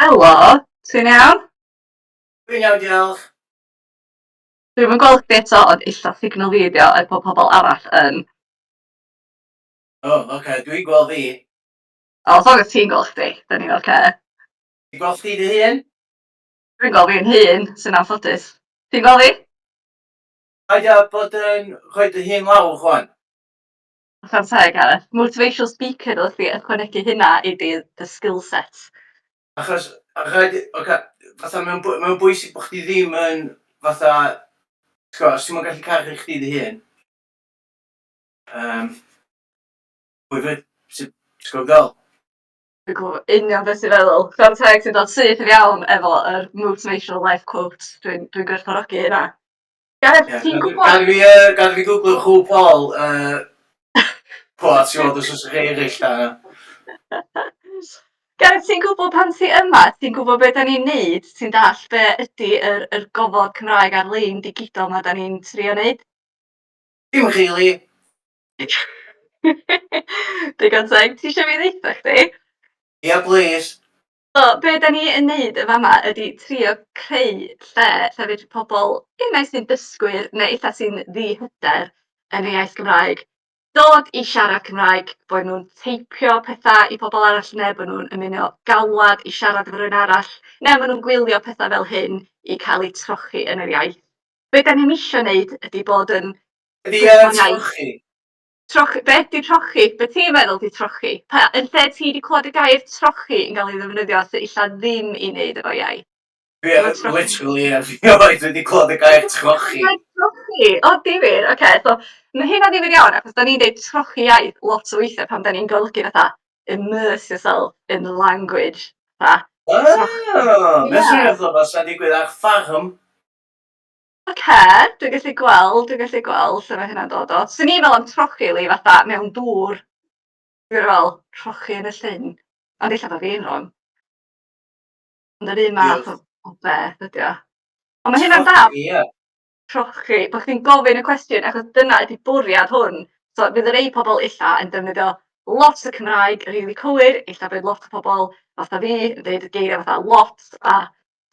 Helo, ti'n iawn? Dwi'n iawn, diolch. Dwi'm yn gweld chdi eto, ond ella signal fi ydi o, er bod pobl arall yn. O, oh, oce, okay. Dwi'n gweld fi. O, as long as ti'n gweld chdi, da ni'n oce. Okay. Ti'n gweld chdi dy hun? Dwi'n gweld fi'n hun, sy'n anffodus. Ti'n gweld fi? Paid â bod yn rhoi dy hun lawr rwan. Chwarae teg, Gareth. Motivational speaker ddylech chdi ychwanegu hynna i dy dy skill set. Achos, rhaid, oce, fatha mae'n mae bwysig bod chdi ddim yn fatha, ti'n gwybod, os ti'm yn gallu caru chdi dy hun, pwy fyd, ti'n gwybod be dwi'n feddwl? Dwi'n gwybod union beth ti'n feddwl. Chwarae teg, ti'n dod syth i fewn efo yr motivational life quote. Dwi'n dwi gwerthfawrogi hynna. Gareth, Ie, ti'n gwybod... Gad i fi, uh, gad i fi googlo Rhu Paul, quotes i weld os oes rhai eraill da yna. Gareth, ti'n gwybod pan ti yma, ti'n gwybod beth da ni'n neud? Ti'n dall be ydy yr, yr gofod Cymraeg ar-lein digidol ma da ni'n trio neud? Dim rili. Digon teg. Ti eisiau fi ddeutha chdi? Ia, please. So be dan ni yn neud yn fama ydy trio creu lle lle fedri pobl, unai sy'n dysgwyr neu ella sy'n ddi-hyder yn y iaith Gymraeg, dod i siarad Cymraeg, bod nhw'n teipio petha i pobl arall neu bod nhw'n ymuno galwad i siarad efo rywun arall, neu maen nhw'n gwylio petha fel hyn i cael eu trochi yn yr iaith. Be dan ni'm isio wneud ydy bod yn... Ydy trochi? Trochi, be 'di trochi? Be ti'n meddwl 'di trochi? Pa, yn lle ti 'di clywed y gair trochi yn cael ei ddefnyddio sydd ella ddim i wneud efo iaith? Dwi literally erioed wedi clywed y gair trochi. Trochi, o difyr, oce, okay, so mae hynna ddifyr iawn, achos da ni'n deud trochi iaith lot o weithiau pan da ni'n golygu fatha immerse yourself in the language. Fatha. Oh, mae'n swnio fatha fasa'n digwydd ar ffarm. Oce, dwi'n gallu gweld, dwi'n gallu gweld lle mae hynna'n dod o. 'Swn i'n meddwl am trochi li fatha mewn dŵr. Dwi'n fel trochi yn y llyn. Ond ella bod fi'n wrong. Ond yr un math o, o beth ydy o. Ond mae hynna'n da. Ie. Trochi, bod chdi'n gofyn y cwestiwn, achos dyna ydy bwriad hwn. So fydd y rei pobl ella yn defnyddio lot o Cymraeg rili cywir, ella bydd lot o pobl fatha fi yn deud y geiriau fatha lot a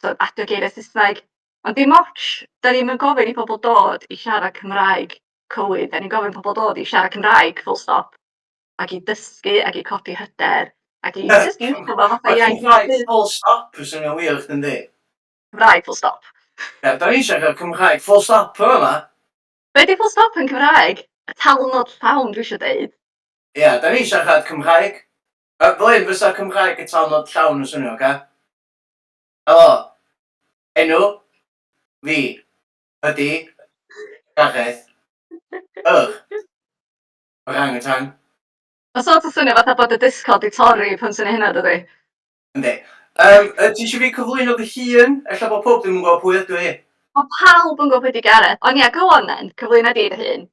so adio geiriau Saesneg. Ond dim ots, dan ni'm yn gofyn i pobl dod i siarad Cymraeg cywir, dan ni'n gofyn pobl dod i siarad Cymraeg full stop, ac i dysgu ac i codi hyder ac i jyst iwsio fo fatha iaith. Cymraeg full stop yn swnio'n weird yndi? Cymraeg full stop. Ia, da ni eisiau cael Cymraeg full stop yn yma. Be 'di full stop yn Cymraeg? Y talnod llawn dwi eisiau deud. Ia, da ni eisiau cael Cymraeg. Fel hyn fysa Cymraeg y talnod llawn yn swnio, oce? Helo. Enw fi ydy Gareth yr orangutan. Mae sort of swnio fatha bod y Discord 'di torri pan swnio hynna dydi? Yndi. Yym yy ti isio fi cyflwyno fy hun? Ella bod pawb ddim yn gwybod pwy ydw i. Mae pawb yn gwybod pwy 'di Gareth, ond ia go on then, cyflwyno di dy hun.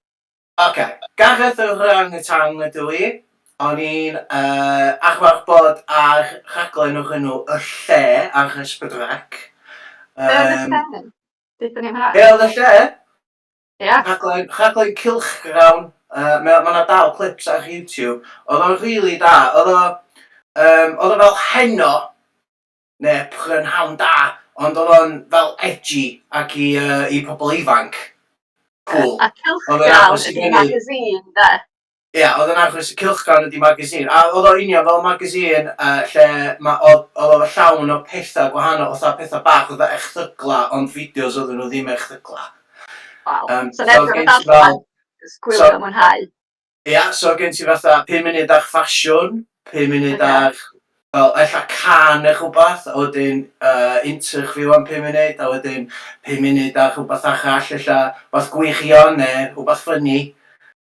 Oce, Gareth yr Orangutan ydw i. O'n i'n yy arfer bod ar rhaglen o'r enw Y Lle ar S4C. Be oedd Y Lle? Deutha ni am hynna. Be oedd Y Lle? Ia. Rhaglen, rhaglen cylchgrawn. Mae ma 'na dal clips ar YouTube. Oedd o'n rili da. Oedd o, yym, oedd o fel Heno, neu Prynhawn Da, ond oedd o'n fel edgy ac i, uh, i pobl ifanc. Cool. A Cylchgrawn ydy magazine, de? Ie, yeah, oedd yn achos Cylchgrawn ydy magazine. A oedd o union fel magazine uh, lle ma, oedd, oedd o llawn o pethau gwahanol, oedd pethau bach, oedd o erthygla, ond fideos oedden nhw ddim erthygla. Wow. So, so neb yn fel, gwylio so, mwynhau. Ia, so gen ti fatha pum munud ar ffasiwn, pum munud ar fel ella cân neu rhywbeth, a wedyn yy interview am pum munud, a wedyn pum munud ar rhywbeth arall ella rywbeth gwirion neu rhywbeth funny.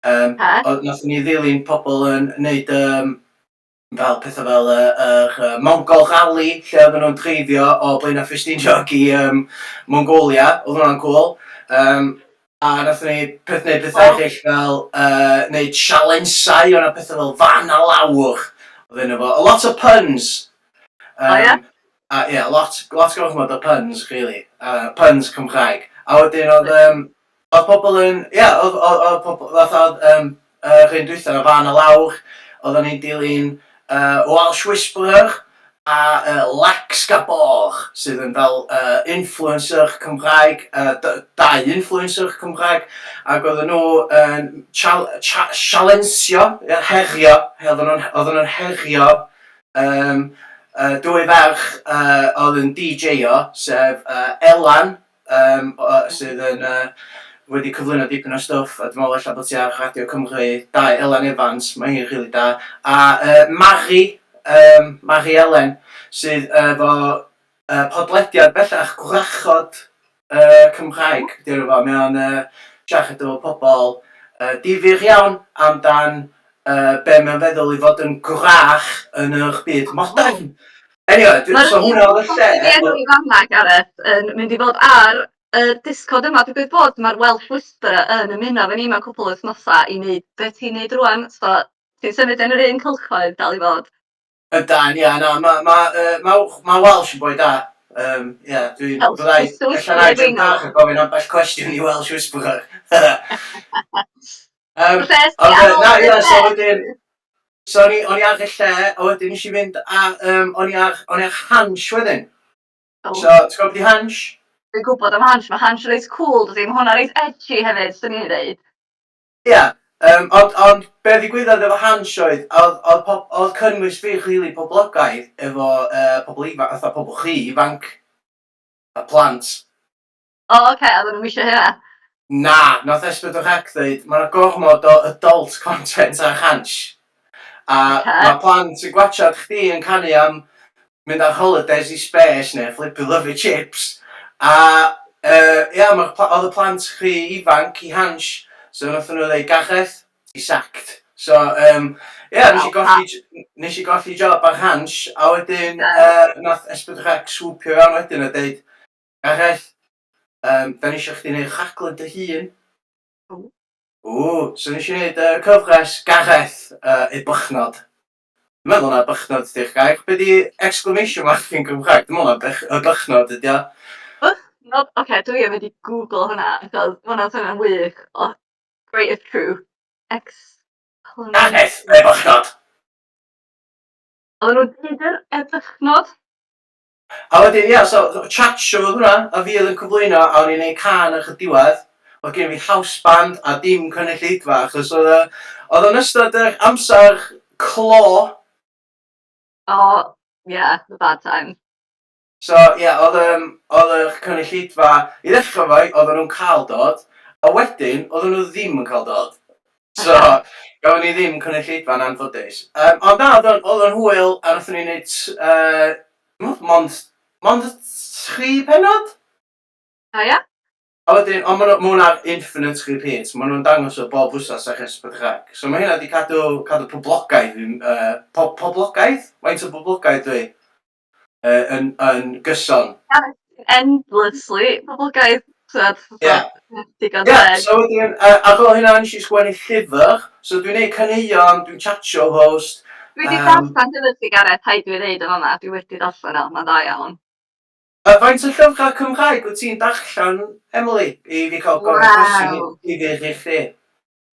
Yym oedd wnaethon ni ddilyn pobl yn wneud yym fel petha fel y yr yy Mongol Rally lle oedden nhw'n dreifio o Blaenau Ffestiniog i yym Mongolia, oedd hwnna'n cŵl. Yym a wnaethon ni peth wneud pethau eraill fel yy wneud sialensau, oedd 'na petha fel fan a lawr oedd enw fo, a lot o puns. O ia? A ia, lot lot gormod o puns rili, yy puns Cymraeg. A wedyn oedd yym Oedd pobl yn, ia, oedd oedd oedd pobl, fatha oedd yym yr un dwytha, y fan a lawr, oedden ni'n dilyn yy Welsh Whisperer. a Lex Gabor sydd yn fel influencer Cymraeg, dau influencer Cymraeg, ac oedden nhw yn sialensio, herio, oedden nhw'n herio dwy ferch oedd yn DJ-o, sef Elan sydd yn wedi cyflwyno dipyn o stwff, a dwi'n meddwl ella bod ti ar Radio Cymru, da, Elen Evans, mae hi'n rili da, a Mari, Mari Elen, sydd efo podlediad bellach, Gwrachod Cymraeg, 'di enw fo, mae o'n siarad efo pobl difyr iawn amdan be mae'n feddwl i fod yn gwrach yn yr byd modern. Anyway, dwi, so hwnna oedd y lle. Mae'r enw i fanna, Gareth, yn mynd i fod ar y Discord yma. Dwi'n gwybod bod mae'r Welsh Whisperer yn ymuno efo ni mewn cwpl o wythnosau i wneud beth ti'n neud rwan. So, ti'n symud yn yr un cylchoedd dal i fod. Ydan, ia, na, mae ma, ma, ma Welsh yn boi da. Ia, dwi'n... Byddai, ella na i jyst bach yn gofyn ambell cwestiwn i Welsh Whisperer. Ond, na, ia, so wedyn... So o'n i, o'n i ar y lle, a wedyn nes i fynd a, o'n i ar, o'n i ar Hansh wedyn. Oh. So, ti'n gwybod beth di Hansh? Dwi'n gwybod am Hansh, mae Hansh reit cool, dydy, mae hwnna reit edgy hefyd, swn i'n dweud. Ia, yeah, ond, ond be ddigwyddodd efo Hansh oedd, oedd, oedd, pob, oedd cynnwys fi rili poblogaidd efo pobl ifanc, fatha pobl chi ifanc, a plant. O oce, oedden nhw'm isio hynna? Na, nath S4C ddeud, ma' 'na gormod o adult content ar Hansh. A okay. mae plant yn gwatsiad chdi yn canu am mynd ar holidays i space neu flippy lyfio chips. A ia, mae'r oedd y plant rhy ifanc i Hansh, so nath nhw ddeud, Gareth, ti sacked. So, ia, nes i golli, nes i golli job ar Hansh, a wedyn nath S4C swoopio fewn wedyn a deud, Gareth, da ni eisiau chdi wneud rhaglen dy hun. O. O, so nes i wneud cyfres Gareth y Bychnod. Dwi'n meddwl na bychnod ydy'r gair. Be di exclamation mark yn Gymraeg? Dwi'n meddwl na bych, y bychnod ydy o. Bychnod? Oce, okay, dwi yn mynd i Google hwnna, achos ma' hwnna'n swnio'n wych. Oh, great if true. Exclamation. Gareth y Bychnod! Oedden nhw'n deud yr ebychnod? A wedyn ia, so chat show oedd hwnna, a fi oedd yn cyflwyno, a o'n i'n neud cân ar y diwedd. Oedd gen fi house band a dim cynulleidfa, achos oedd o, oedd o'n ystod yr amser clo. O, oh, yeah, the bad time. So, ie, yeah, oedd, oedd yr cynulleidfa, i ddechrau fo, oedden nhw'n cael dod, a wedyn, oedden nhw ddim yn cael dod. So, gafon ni ddim cynulleidfa yn anffodus. Ond na, oedd o'n, oedd o'n hwyl, a wnaethon ni wneud, mond, mond 3 pennod? O ia? A wedyn, ond ma' nhw, ma' hwnna ar infinite repeat, ma' nhw'n dangos o bob wsos ar S4C. So mae hynna wedi cadw, cadw poblogaidd, poblogaidd? Faint o boblogaidd dwi? Yn, yn gyson. Endlessly poblogaidd, t'wod, Ie. Digon Ie, teg. so wedyn, ar ôl hynna nes i sgwennu llyfr, so dwi'n neud caneuon, dwi'n chat show host. Dwi 'di darllen llyfr ti Gareth, rhaid i fi ddeud yn fama, dwi wedi darllen o, mae'n dda iawn. Faint o llyfrau Cymraeg wyt ti'n darllen, Emily, i fi cael gofyn cwestiwn difyr i chdi?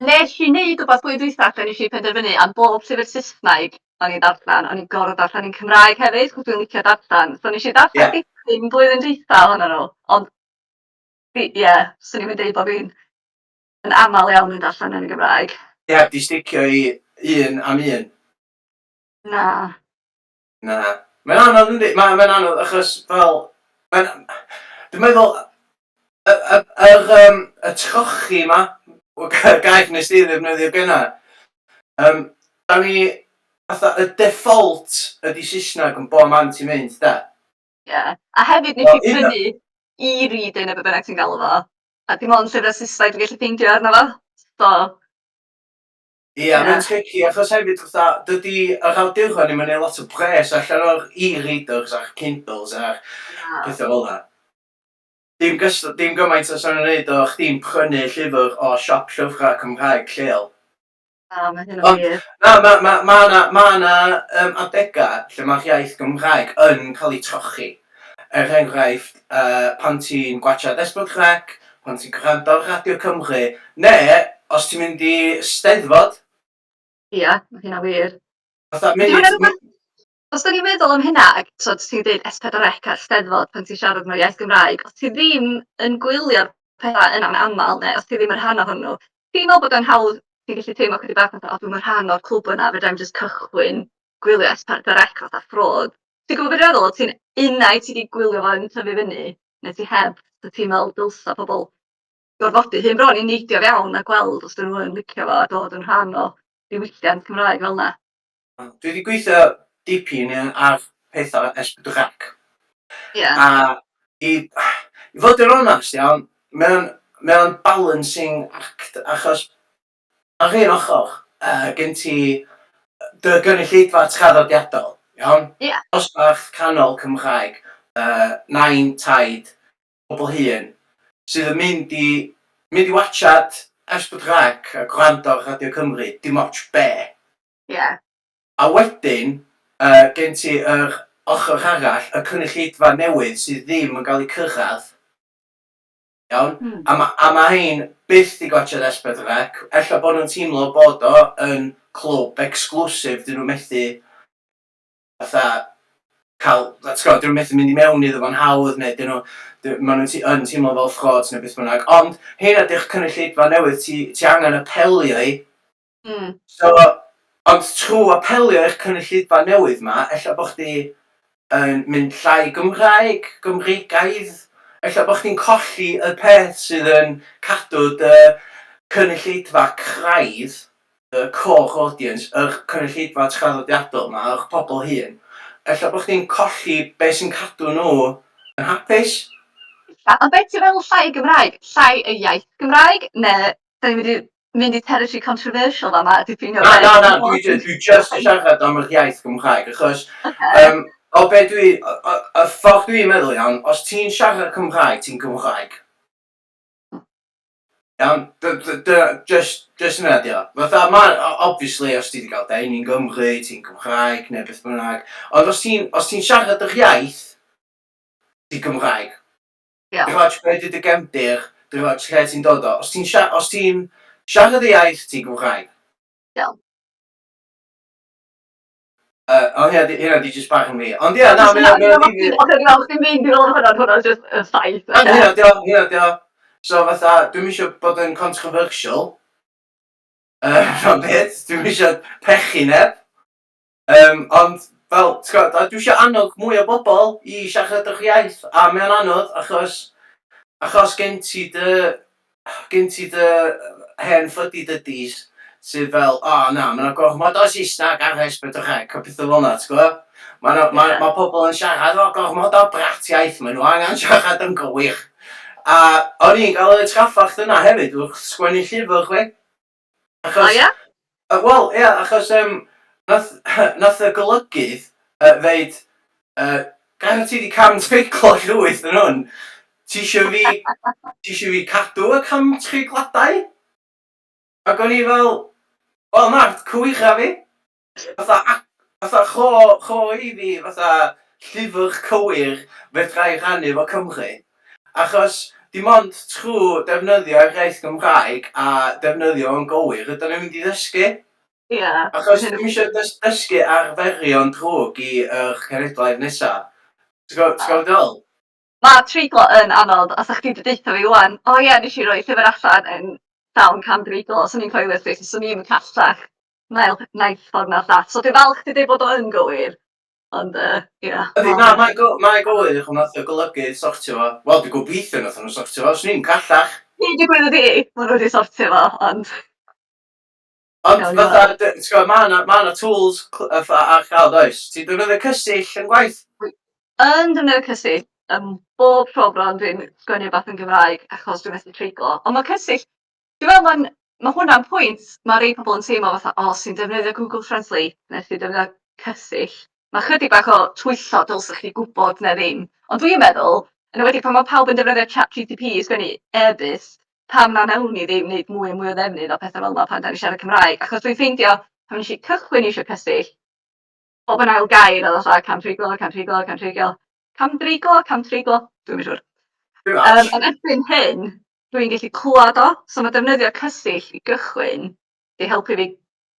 Nes i wneud wbath blwyddyn dwytha lle nes i penderfynu am bob llyfr Saesneg o'n i'n darllen, o'n i'n gorfod darllen yn Cymraeg hefyd, chos dwi'n licio darllen. So nes i darllen yeah. dipyn blwyddyn dwytha ohonyn nhw, ond ie, yeah, swn i'n mynd deud bod fi'n yn aml iawn yn darllen yn y Gymraeg. Ie, yeah, di sticio i un am un. Na. Na. Mae'n anodd yndi? Mae'n mae anodd achos fel... Mae'n... Dwi'n meddwl y, y, yr, y trochi 'ma, y gair nes di ddefnyddio gynna, da ni, fatha, y default ydi Saesneg yn bob man ti'n mynd, de? Ie. Yeah. A hefyd nes i prynu e-reader neu be bynnag ti'n galw fo, a dim ond llyfrau Saesneg dwi'n gallu ffeindio arno fo. So, Ia, mae'n tricky achos hefyd fatha, dydy yr awduron ddim yn neud lot o pres allan o'r e-readers a'r Kindles a'r pethau fel 'na. Dim gystal, dim gymaint o 'sa nhw'n neud o chdi'n prynu llyfr o siop llyfrau Cymraeg lleol. Na, mae hynna'n wir. Na, ma' ma' ma' 'na ma' 'na adegau lle mae'r iaith Gymraeg yn cael ei trochi. Er enghraifft, pan ti'n gwatsiad S4C, pan ti'n gwrando ar Radio Cymru, neu os ti'n mynd i Steddfod. Ia, mae hynna'n wir. Fatha munud... Os da ni'n meddwl am hynna, ac tibod ti'n deud S4C a'r Steddfod pan ti'n siarad am yr iaith Gymraeg, os ti ddim yn gwylio'r pethau yna'n aml, neu os ti ddim yn rhan ohonyn nhw, ti'n meddwl bod o'n hawdd, ti'n gallu teimlo chydig bach fatha, "O, dwi'm yn rhan o'r clwb yna, fedra i'm jyst cychwyn gwylio S4C fatha fraud." Ti'n gwybod be dwi'n feddwl? Ti'n unai ti 'di gwylio fo yn tyfu fyny, neu ti heb. So ti'n meddwl dylsa pobl gorfodi hun bron i neidio fewn a gweld os 'dyn nhw yn licio fo a dod yn rhan o ddiwylliant Cymraeg fel 'na. Dwi 'di gweithio dipyn ia ar pethau S4C. Ia. A i i fod yn onast iawn, mae o'n mae o'n balancing act achos ar un ochr yy gen ti dy gynulleidfa traddodiadol, iawn? Ia. Dosbarth canol Cymraeg, nain, taid, pobl hŷn, sydd yn mynd i mynd i watsiad S4C a gwrando ar Radio Cymru, dim ots be. Ie. A wedyn yy gen ti yr ochr arall, y cynulleidfa newydd sydd ddim yn gael eu cyrraedd. Iawn? Hmm. A ma' a ma' rhein byth 'di gwatsiad S4C, ella bod nhw'n teimlo bod o yn clwb exclusive, 'dyn nhw methu fatha cael, ti'n gwybod, 'dyn nhw methu mynd i mewn iddo fo'n hawdd neu 'dyn nhw, maen nhw'n yn teimlo fel frauds neu beth bynnag. Ond heina 'di'ch cynulleidfa newydd, ti, ti angen apelio i. So, ond trwy apelio i'ch cynulleidfa newydd 'ma, ella bo' chdi yn mynd llai Gymraeg, Gymreigaidd, ella bo' chdi'n colli y peth sydd yn cadw dy cynulleidfa craidd, y core audience, yr cynulleidfa traddodiadol 'ma, yr pobl hŷn. Ella bo' chdi'n colli be sy'n cadw nhw yn hapus. Ella, ond be ti'n feddwl llai Gymraeg? Llai y iaith Gymraeg, neu dan ni'n mynd i mynd i territory controversial fama a diffinio Na, na, na, dwi, dwi just yn siarad am yr iaith Gymraeg, achos okay. o be dwi, y ffordd dwi'n meddwl iawn, os ti'n siarad Cymraeg, ti'n Gymraeg. Iawn, just, just yna di o. Fatha, ma, obviously, os ti wedi cael dy eni'n Gymru, ti'n Gymraeg, neu beth bynnag, ond os ti'n os ti'n siarad yr iaith, ti'n Gymraeg. Iawn. Dim ots be 'di dy gefndir, dim ots lle ti'n dod o. Os ti'n sia- os ti'n siarad y iaith, ti'n Gymraeg. Iawn. Yy, ond hynna 'di hynna 'di jyst barn fi. Ond ia, na, mae o'n mae o'n ddifyr. O'n i'n meddwl chdi'n mynd i ddod hwnna, hwnna jyst y ffaith. Na, hynna 'di o, hynna 'di o. So fatha, dwi'm isio bod yn controversial. Yy, na'm byd, dwi'm isio pechu neb. Yym, ond fel, ti'n gwybod, a dwi isio annog mwy o bobl i siarad yr iaith, a mae o'n anodd achos achos gen ti dy gen ti dy hen ffydi dydis sydd fel, "O na, ma' 'na gormod o Saesneg ar S4C" a petha fel 'na, ti'n gwybod? Ma' 'na ma' ma' pobl yn siarad efo gormod o bratiaith, maen nhw angen siarad yn gywir. A o'n i'n cael y trafferth yna hefyd wrth sgwennu llyfr fi. Achos... O ia? Wel, ia, achos yym nath nath y golygydd yy ddeud yy "Gareth, ti 'di cam-treiglo llwyth yn hwn. Ti isio fi ti isio fi cadw y cam-treigladau?" Ac o'n i fel "Wel na, cywira fi." Fatha ac- fatha rho rho i fi fatha llyfr cywir fedra i rhannu efo Cymru. Achos dim ond trwy defnyddio'r iaith Gymraeg a defnyddio fo'n gywir ydan ni'n mynd i ddysgu. Ia. Achos dwi'm isio dysgu arferion drwg i yr cenhedlaeth nesa. Ti'n gwybod ti'n gwybod be dwi'n feddwl? Ma' treiglo yn anodd, a 'sa chdi 'di deutha fi 'wan, "O ie, wnes i roi llyfr allan yn llawn cam dreiglo", 'swn i'n coelio chdi, 'swn i'm yn callach naill naill ffordd na'r llall. So dwi'n falch chdi deud bod o yn gywir, ond yy ia. Yndi, na, mae'n go- mae'n gywir, ond nath y golygydd sortio fo. Wel, dwi'n gobeithio nath nhw sortio fo, 'swn i'm callach. Hyd y gwydda di, maen nhw wedi sortio fo, ond... Ond fatha, ti'n gwybod, mae yna ma tools fatha ar gael, does? Ti'n defnyddio Cysill yn gwaith? Dwi yn defnyddio Cysill ym bob tro bron dwi'n sgwennu rwbath yn Gymraeg achos dwi'n methu treiglo. Ond mae Cysill, dwi'n meddwl mae'n ma' hwnna'n pwynt ma' rei pobl yn teimlo fatha, o, os ti'n defnyddio Google Translate neu os ti'n defnyddio Cysill, mae chydig bach o twyllo dylsa chdi gwybod neu ddim. Ond dwi'n meddwl, yn enwedig pan mae pawb yn defnyddio ChatGPT i sgwennu e-byst, pam na wnawn ni ddim wneud mwy a mwy o ddefnydd o pethau fel 'na pan dan ni'n siarad Cymraeg? Achos dwi'n ffeindio pan wnes i cychwyn iwsio Cysill, bob yn ail gair oedd fatha cam treiglo, cam treiglo, cam treiglo, cam dreiglo, cam treiglo, dwi'm yn siŵr. Ond erbyn hyn, dwi'n gallu clywed o, so mae defnyddio Cysill i gychwyn 'di helpu fi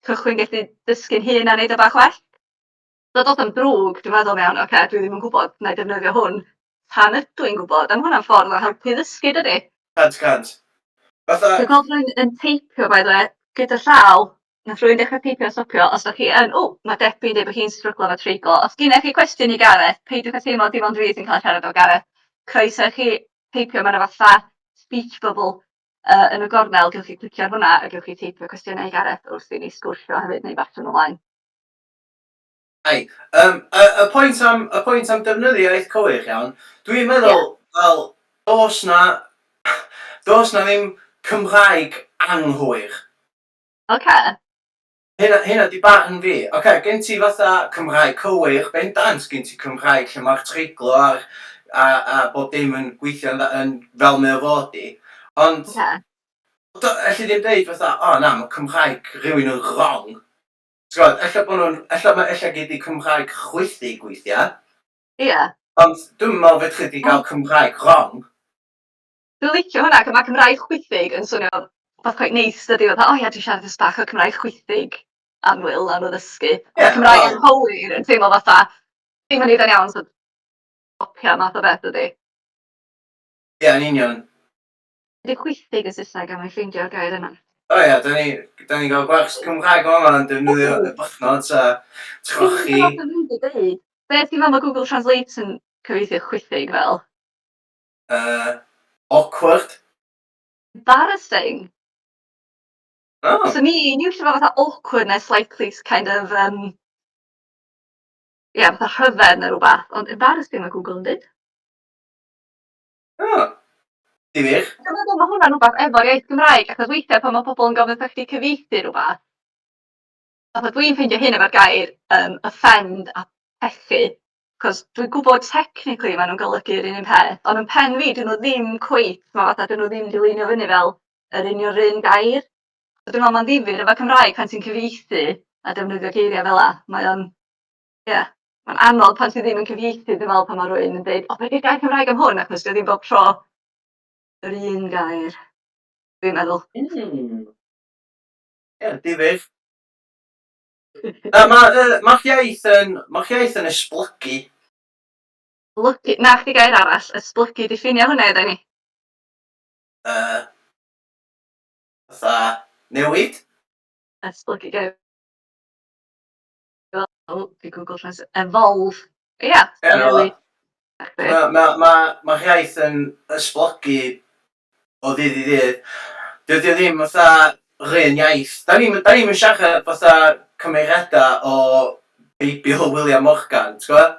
cychwyn gallu dysgu'n hun a wneud o bach well. So does na'm drwg, dwi'n meddwl mewn, ocê, dwi ddim yn gwybod, wna i defnyddio hwn tan ydw i'n gwybod. A ma' hwnna'n ffordd o helpu ddysgu dydi? 100%. Fatha... Dwi'n gweld rhywun yn teipio by the way, gyda llaw, nath rhywun dechrau teipio a stopio. Os ydych chi yn, o, mae Debbie yn dweud bod hi'n stryglo efo treiglo. Os gennych chi cwestiwn i Gareth, peidiwch â teimlo dim ond fi sy'n cael siarad efo Gareth. Croeso i chi teipio, mae yna fatha speech bubble yn y gornel, gewch chi clicio ar hwnna a gewch chi teipio cwestiynau i Gareth wrth i ni sgwrsio hefyd neu basio nhw ymlaen. Ai, y y pwynt am y pwynt am defnyddio iaith cywir, iawn, dwi'n meddwl, fel, does 'na does 'na ddim Cymraeg anghywir. Hynna hynna 'di barn fi. Ocê, gen ti fatha Cymraeg cywir, bendant, gen ti Cymraeg lle mae'r treiglo a'r a a bob dim yn gweithio'n dda yn fel mae o fod i, ond... Elli di'm deud fatha, "O na, ma' Cymraeg rhywun yn wrong." Ti'n gwybod, ella bod nhw'n... ella ma' ella gei di Cymraeg chwithig weithiau. Ond dwi'm yn meddwl fedri di gael Cymraeg wrong. Dwi'n licio hwnna, mae Cymraeg chwithig yn swnio fatha quite neis dydy, fatha, o ia, dwi'n siarad jyst bach o Cymraeg chwithig annwyl am addysgu. Mae Cymraeg anghywir yn teimlo fatha, ddim yn neud o'n iawn, so stopia math o beth dydy. Ie, yn union. Be 'di chwithig yn Saesneg a mae'n ffeindio'r gair yna? O ia, da ni, da ni'n gael gwers Cymraeg o fama yn defnyddio y bychnod a trochi. Be ti'n meddwl mae Google Translate yn cyfieithu chwithig fel? Awkward. Embarrassing. Oh. So ni'n iwsio fo fatha awkward neu slightly kind of, ie, fatha rhyfedd neu rhywbeth, ond embarrassing mae Google yn dweud. Oh, difyr. Dwi'n meddwl mae hwnna'n rhywbeth efo'r iaith Gymraeg, achos weithiau pan mae pobl yn gofyn wrtha chdi cyfieithu rhywbeth, fatha dwi'n ffeindio hyn efo'r gair offend a pechu, 'cos dwi'n gwybod technically maen nhw'n golygu'r un un peth, ond yn pen fi, 'dyn nhw ddim cweit, ma' fatha 'dyn nhw ddim 'di leinio fyny fel yr union yr un gair. So dwi'n meddwl mae'n ddifyr efo Cymraeg pan ti'n cyfieithu a defnyddio geiriau fel 'na, mae o'n, ie, mae'n anodd pan ti ddim yn cyfieithu dwi'n meddwl pan mae rhywun yn deud, o be 'di'r gair Cymraeg am hwn? Achos dydy o ddim bob tro yr un gair, dwi'n meddwl. Ie, difyr. Na, ma' ma'ch iaith yn, ma'ch iaith yn esblygu. Esblygu, 'na chdi gair arall, esblygu, diffinio hwnna iddo ni. Fatha newid? Esblygu gair. O, fi Google Translate. Evolve. Ia, Ie, newid. Mae ma, ma, mae'ch iaith yn esblygu o ddydd i ddydd. Dydy o ddim fatha yr un iaith. Da ni'm da ni'm yn siarad fatha cymeriadau o Beibl William Morgan, ti'n gwybod?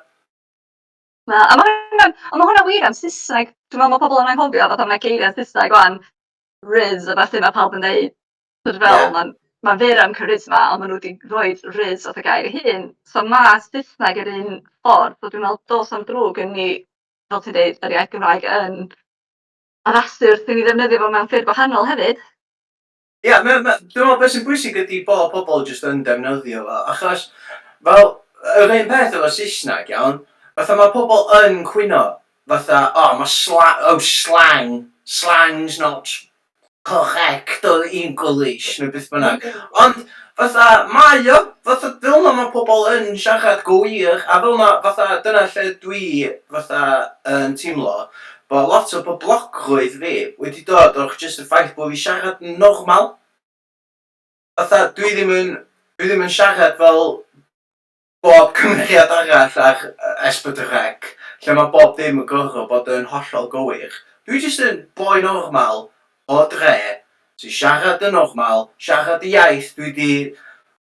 Na, a ma' hwnna'n ond ma' hwnna'n wir am Saesneg. Dwi'n meddwl ma' pobl yn anghofio fatha ma' geiriau Saesneg 'wan, rizz a ballu ma' pawb yn ddeud. Sort of fel mae'n mae'n fyr am charisma, ond maen nhw 'di rhoid rizz wrth y gair ei hun. So ma' Saesneg yr un ffordd, so dwi'n meddwl does na'm drwg yn ni, fel ti'n deud, yr iaith Gymraeg yn addasu wrth i ni ddefnyddio fo mewn ffyrdd gwahanol hefyd. Ie, dwi'n meddwl beth sy'n bwysig ydy bod pobl jyst yn defnyddio fo, achos fel yr un peth efo Saesneg, iawn, fatha mae pobl yn cwyno, fatha, oh, mae oh, slang, slang's not correct or English neu beth bynnag. Ond fatha mae o, fatha fel 'na ma' pobl yn siarad go wir a fel 'na fatha dyna lle dwi fatha yn teimlo bod lot o boblogrwydd fi wedi dod o'r jyst y ffaith bod fi siarad yn normal. Fatha dwi ddim yn dwi ddim yn siarad fel bob cymeriad arall ar S4C lle mae bob dim yn gorfod bod yn hollol gywir. Dwi jyst yn boi normal o dre sy'n siarad yn normal, siarad y iaith dwi 'di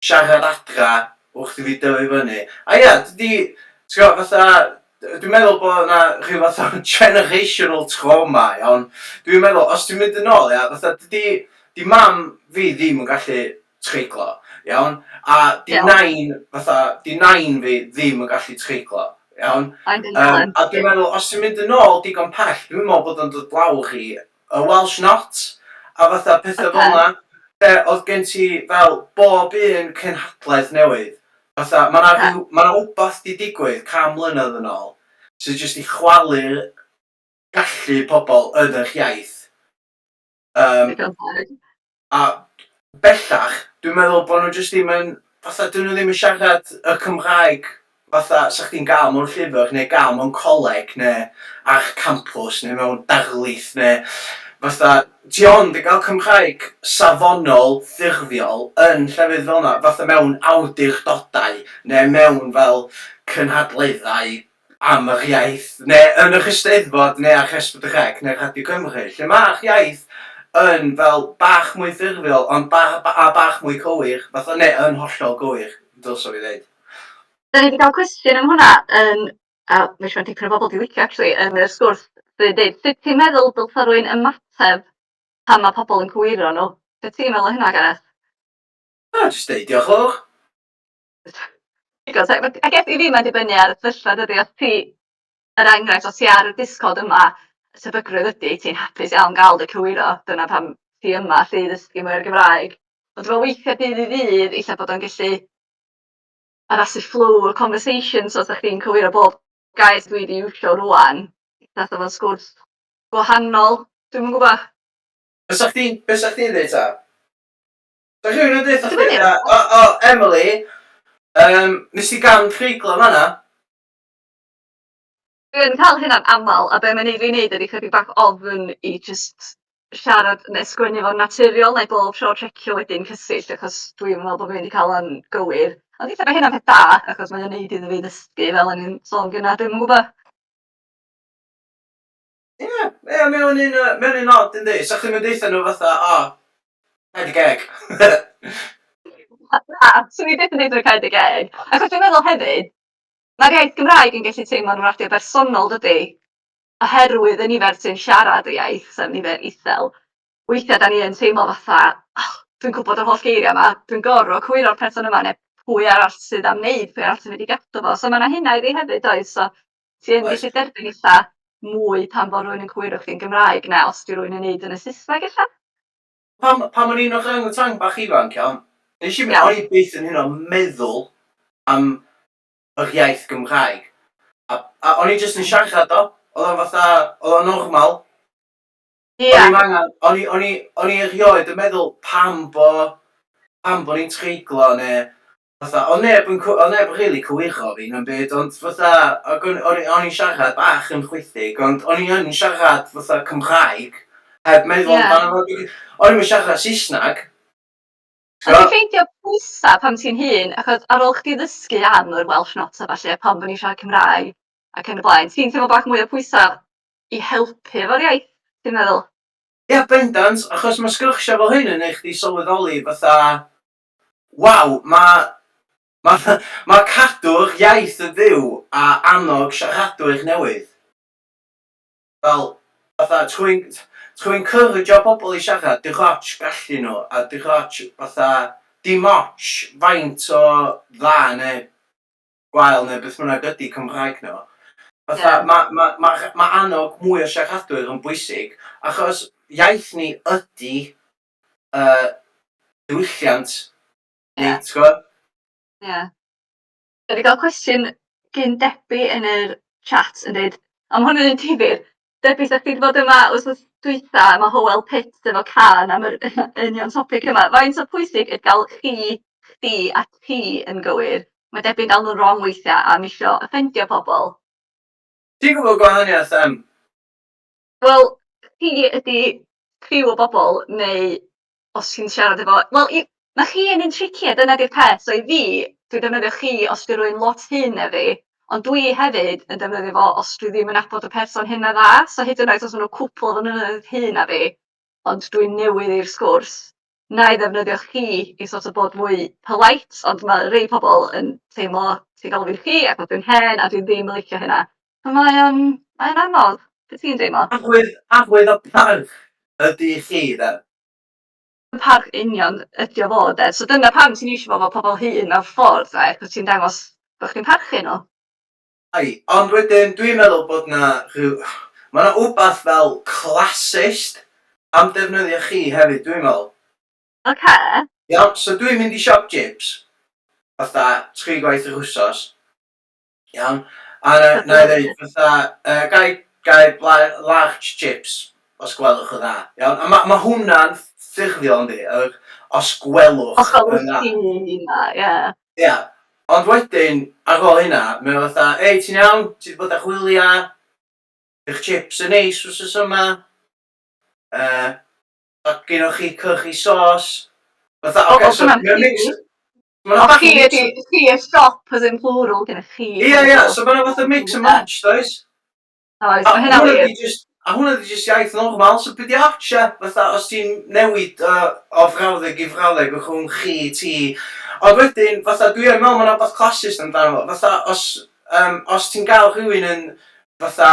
siarad adra wrth i fi dyfu fyny. A ia, dydi, ti'n gwybod, fatha, dwi'n meddwl bod 'na rhyw fath o generational trauma, iawn. Dwi'n meddwl, os ti'n mynd yn ôl, ia, fatha, dydi, 'di mam fi ddim yn gallu treiglo, iawn? A 'di nain, fatha, 'di nain fi ddim yn gallu treiglo, iawn? A dwi'n meddwl, os ti'n mynd yn ôl digon pell, dwi'n meddwl bod o'n dod lawr i y Welsh Not, a fatha pethau fel 'na, lle oedd gen ti fel bob un cenhadlaeth newydd, fatha ma' 'na ryw, ma' 'na wbath 'di digwydd 100 mlynedd yn ôl sydd jyst 'di chwalu'r gallu pobl yn yr iaith. Digon teg. A bellach, dwi'n meddwl bod nhw jyst ddim yn, fatha, dyn nhw ddim yn siarad y Cymraeg. fatha 'sa chdi'n gael mewn llyfr neu gael mewn coleg neu ar campws neu mewn darlith neu fatha ti ond yn gael Cymraeg safonol ffurfiol yn llefydd fel 'na, fatha mewn awdurdodau neu mewn fel cynhadleddau am yr iaith neu yn yr Eisteddfod neu ar S4C neu Radio Cymru lle mae'r iaith yn fel bach mwy ffurfiol ond ba- a bach mwy cywir fatha neu yn hollol gywir dylsa fi ddeud. Da ni wedi cael cwestiwn am hwnna yn, a mae'n siŵr dipyn o bobl 'di licio actually yn y sgwrs sy'n deud, sut ti'n meddwl dylsa rywun ymateb pan mae pobl yn cywiro nhw? Be ti'n meddwl o hynna, Gareth? Na, jyst deud diolch yn fawr. Digon teg. I guess i fi mae'n dibynnu ar y sefyllfa dydy, os ti, er enghraifft, os ti ar y Discord yma, y tebygrwydd ydy ti'n hapus iawn gael dy cywiro, dyna pam ti yma 'lly i ddysgu mwy o'r Gymraeg. Ond dwi'n meddwl weithiau dydd i ddydd, ella bod o'n gallu addasu flow y conversation, so os ydach chdi'n cywiro bob gair dwi 'di iwsio rŵan, ella 'sa fo'n sgwrs gwahanol, dwi'm yn gwybod. Be 'sa chdi'n be 'sa chdi'n ddeud ta? Sa rhywun yn deutha chdi fatha, o, o, Emily, um, nes ti gam treiglo yn fan'na? Dwi'n cael hynna'n aml, a be mae'n neud fi wneud ydy chydig bach ofn i jyst siarad neu sgwennu fo'n naturiol, neu bob tro checio wedyn Cysill, achos dwi'n meddwl bod fi wedi cael o'n gywir. Ond eitha mae hynna'n peth da, achos mae'n neud iddo fi ddysgu fel o'n i'n sôn gynna, dwi'm yn gwybod. Ie, ie, mae o'n un, yy, mae o'n un od yndi? Sa chdi'm yn deutha nhw fatha, o, paid dy geg. Na, swn i byth yn deud wrth cau dy geg. Achos dwi'n meddwl hefyd, mae'r iaith Gymraeg yn gallu teimlo'n wradio bersonol, dydy? Oherwydd y nifer sy'n siarad y iaith, sef nifer isel. Weithiau dan ni yn teimlo fatha, oh, dwi'n gwybod yr holl geiriau yma, dwi'n gorfod cywiro'r person yma, neu pwy arall sydd am wneud, pwy arall sy'n mynd i gadw fo. So mae yna hynna iddi hefyd, oes? So ti yn gallu derbyn ella mwy pan fo rhywun yn cywiro chdi'n Gymraeg na os 'di rhywun yn neud yn y Saesneg ella. Pan pan o'n i'n orangutan bach ifanc iawn, nes i'm o'n i byth yn hynod meddwl am yr iaith Gymraeg. A a o'n i jyst yn siarad o. Oedd o'n fatha, oedd o'n normal. Ie. O'n i'm angan, o'n i o'n i o'n i erioed yn meddwl pam bo pam bo ni'n treiglo neu Fatha, oedd neb yn cw- oedd neb yn rili cywiro fi na'm byd, ond fatha, ac o'n o'n i o'n i'n siarad bach yn chwithig, ond o'n i yn siarad fatha Cymraeg, heb meddwl yeah. amdano fo. O'n i'm yn siarad Saesneg. Ond ti'n ffeindio pwysau pan ti'n hŷn, achos ar ôl chdi ddysgu am yr Welsh Not a falle, pam bod ni'n siarad Cymraeg ac yn y blaen, ti'n teimlo bach mwy o pwysau i helpu efo'r iaith, ti'n meddwl? Ia, yeah, bendant, achos mae sgyrsiau fel hyn yn neud chdi sylweddoli fatha, Waw, mae ma' ma' cadw'r iaith yn fyw a annog siaradwyr newydd, fel, fatha, trwy trwy encouragio pobl i siarad, dych ots gallu nhw, a dych ots fatha, dim ots faint o dda neu gwael neu beth bynnag ydy Cymraeg nhw. Fatha, yeah. mae ma, ma, ma annog mwy o siaradwyr yn bwysig, achos iaith ni ydy yy diwylliant ni, yeah. ti'n gwybod? Ie. Yeah. Da ni gael cwestiwn gyn Debbie yn yr chat yn dweud, a mae hwn yn un difyr, Debbie, sa chdi wedi bod yma wythnos dwytha, mae Hywel Pitts efo cân am yr union topic yma. Faint o pwysig ydy gael chi, chdi a ti yn gywir? Mae Debbie'n dal nhw'n wrong weithiau a am isio offendio pobl. Ti'n gwybod gwahaniaeth, em? Wel, chi ydy criw o bobl neu os ti'n siarad efo... Wel, i... ma' chi yn un tricky a dyna 'di'r peth. So i fi, dwi'n defnyddio chi os 'di rywun lot hŷn na fi, ond dwi hefyd yn defnyddio fo os dwi ddim yn nabod y person hynna dda. So hyd yn oed os ma' nhw cwpl o flynyddoedd hŷn na fi, ond dwi'n newydd i'r sgwrs, wna i ddefnyddio chi i sort of bod mwy polite, ond ma' rhei pobl yn teimlo ti'n galw fi'n chi ac dwi'n hen a dwi ddim yn licio hynna. So mae o'n mae o'n anodd. Be ti'n deimlo? Arwydd, arwydd o parch ydy chi de. Parch union ydy o fod de. So dyna pam ti'n iwsio fo efo pobl hŷn mewn ffordd de, achos ti'n dangos bod chdi'n parchu nhw. Ai, ond wedyn dwi'n meddwl bod 'na rhyw... Mae 'na wbath fel classist am defnyddio chi hefyd dwi'n meddwl. Ocê. Iawn, so dwi'n mynd i siop chips fatha tri gwaith yr wsos. Iawn? A na, na i ddeud fatha, uh, gai, gai large chips, os gwelwch yn dda. Iawn? A mae ma hwnna'n ffurfiol, yndi? Yr, os gwelwch os gwelwch yn dda. Os gwelwch chi'n dda, ie. Ie. Ond wedyn, ar ôl hynna, mae o fatha, "Ei, ti'n iawn? Ti 'di bod ar wyliau? Eich chips yn neis wsos yma? Yy, a gennoch chi curry sauce?" Fatha, O, ocê, o, so hwnna'n mae'n mix... chi. Ma' 'na O, bach o chi mix... ydi, chi y siop as in plural, gennych chi Ia, ia, so ma' 'na fatha mix and match, does? Oes, A mae hynna'n hwnna wir. 'di jyst a hwnna 'di jyst iaith normal, so be' 'di ots ia? Fatha os ti'n newid yy o frawddeg i frawddeg rhwng chi, ti, ond wedyn fatha dwi yn meddwl ma' 'na wbath classist amdano fo, fatha os yym os ti'n gael rhywun yn fatha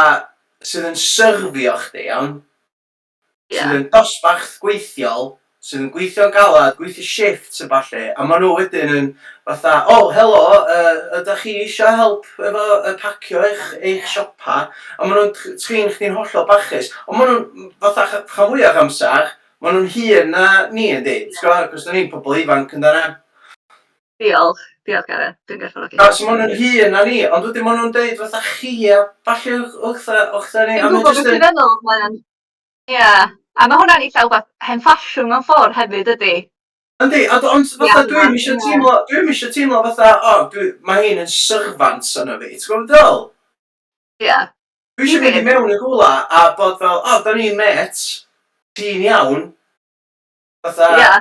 sydd yn syrfio chdi iawn? Ie. Sydd yn dosbarth gweithiol, sydd yn gweithio'n galad, gweithio shifts a ballu, a maen nhw wedyn yn fatha, "O, helo, yy, ydach chi isio help efo yy pacio eich eich siopa?" A maen nhw'n trin chdi'n hollol barchus. Ond maen nhw'n, fatha, rhan fwya o'r amser, maen nhw'n hŷn na ni yndi? Ti'n gwbod, achos dan ni'n pobl ifanc yndan? Diolch, diolch Gareth, dwi'n gwerthfawrogi. Na, so maen nhw'n hŷn na ni, ond wedyn maen nhw'n deud fatha chi a ballu wrtha wrtha ni, Dwi'n a mae gwybod jyst beth yn... ti'n feddwl, mae o'n... Ie, a mae hwnna'n eitha wbath hen ffasiwn mewn ffordd hefyd ydy. Yndi, a ond Ie, fatha dwi'm isio ie. teimlo, dwi'm isio teimlo fatha, o, dwi, mae hein yn servants arna fi, ti'n gwybod beth dwi'n feddwl? Ie. Dwi isio mynd i mewn i rhywle a bod fel, o, da ni'n mêts, ti'n iawn, fatha... Ie.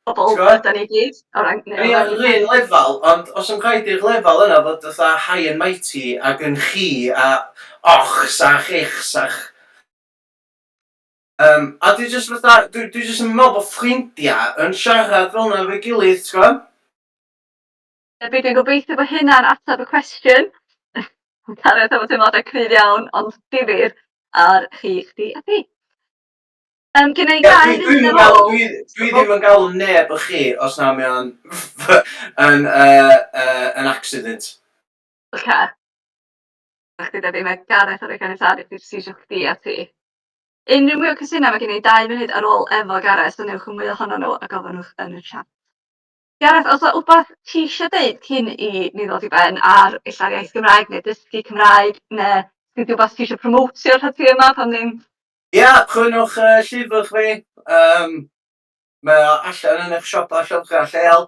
Pobl ydan ni gyd, o ran... Da ni ar yr un lefel, ond os yn rhaid i'r lefel yna fod fatha high and mighty ac yn chi a ochs a chichs a'ch... Yym, a dwi jyst fatha, dwi dwi jyst yn meddwl bod ffrindiau yn siarad fel 'na efo'i gilydd, ti'n gwybod? Be dwi'n gobeithio bod hynna'n ateb y cwestiwn. Gareth efo teimladau cryf iawn, ond difyr ar chi, chdi a fi. Gynna i Ie, gau dwi, fynd dwi'm yn ar galw, ôl. dwi, dwi ddim yn galw neb y chi os na mae o'n yn, uh, uh, yn accident. Oce. Na chdi Debbie, mae Gareth ar ei caniatâd i chdi jyst iwsio chdi a ti. Unrhyw mwy o cwestiynau, mae gen i 2 munud ar ôl efo Gareth, so newch y mwy ohono nhw a gofynnwch yn y chat. Gareth, oes 'na wbath ti isio deud cyn i ni ddod i ben ar ella'r iaith Gymraeg neu dysgu Cymraeg neu rywbeth ti isio promotio rhag ti yma pan ddim? Ia, prynwch y llyfr fi. Yym, mae o allan yn eich siopau llyfrau lleol.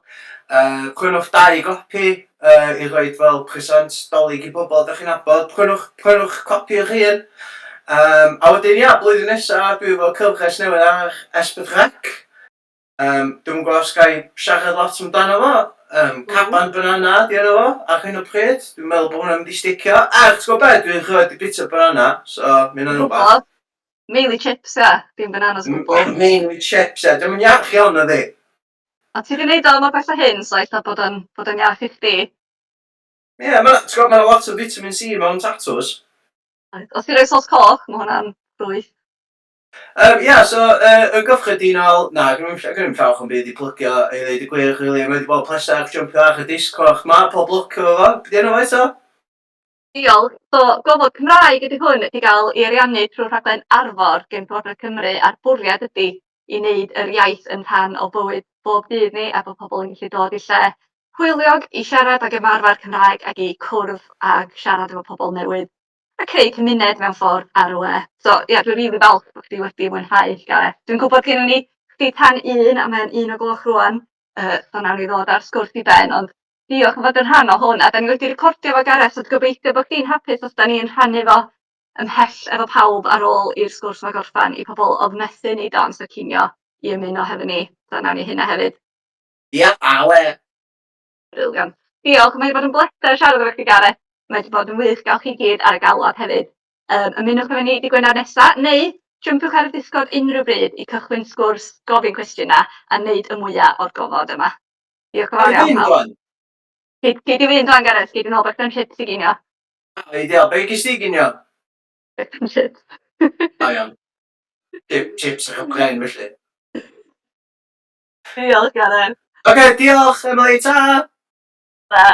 Prynwch dau gopi i roid fel presant 'Dolig i bobl dach chi'n nabod. Prynwch, prynwch copi eich hun. Yym, a wedyn ia, blwyddyn nesa dwi efo cyfres newydd ar S4C. Yym, dwi'm yn gwybod os ga i siarad lot amdano fo. Yym, Caban Banana 'di enw fo ar hyn o bryd. Dwi'n meddwl bod hwnna'n mynd i sticio. Er, ti'n gwybod be, dwi erioed 'di bwyta banana, so ma' hynna'n Dwi'n rwbath. gwybod. Mainly chips ia, dim bananas o gwbl. Mainly chips ia, dio'm yn iach iawn nadi? A ti 'di neud o mor bell â hyn, so ella bod o'n bod o'n iach i chdi. Ie, ma' 'na ti'n gwybod, ma' 'na lot o vitamin C mewn tatws. Os ti'n rhoi sos coch, ma' hwnna'n ffrwyth. Yym ia, so yy yn gyffredinol, na, gynna i'm gynna i'm llawer o'm byd i plygio i ddeud y gwir rili, mae 'di bod pleser jympio ar y Discord 'ma, pob lwc efo fo. Be 'di enw fo eto? Diolch. So gofod Cymraeg ydy hwn 'di gael ei ariannu trwy'r rhaglen Arfor gen Llywodraeth Cymru a'r bwriad ydy i wneud yr iaith yn rhan o bywyd bob dydd ni a bod pobl yn gallu dod i lle hwyliog i siarad ac ymarfer Cymraeg ac i cwrdd ag siarad efo pobl newydd a creu cymuned mewn ffordd ar y we. So ie, dwi'n rili falch bod chdi wedi mwynhau, Gareth. Dwi'n gwybod gynnon ni chdi tan un a mae'n 1 o'r gloch rŵan, so nawn ni ddod â'r sgwrs i ben, ond diolch am fod yn rhan o hwn, a da ni wedi recordio fo Gareth, so gobeithio bod chdi'n hapus os da ni'n rhannu fo ymhell efo pawb ar ôl i'r sgwrs 'ma gorffan, i pobl oedd methu neud o amser cinio i ymuno hefo ni. So nawn ni hynna hefyd. Ia, ale! Brilliant. Diolch, mae wedi bod yn bleser siarad efo chdi Gareth. Mae wedi bod yn wych gael chi gyd ar y galwad hefyd. Um, ymunwch efo ni di Gwener nesa, neu jympiwch ar y Discord unrhyw bryd i cychwyn sgwrs, gofyn cwestiynau a wneud y mwyaf o'r gofod yma. Diolch yn fawr iawn pawb. Gei di fynd rwan Gareth, gei di nôl bacon chips i ginio. Ideal, be ges di ginio? Bacon chips. O iawn. Chips a pren felly. Diolch Gareth. Oce, diolch Emily, ta! Ta.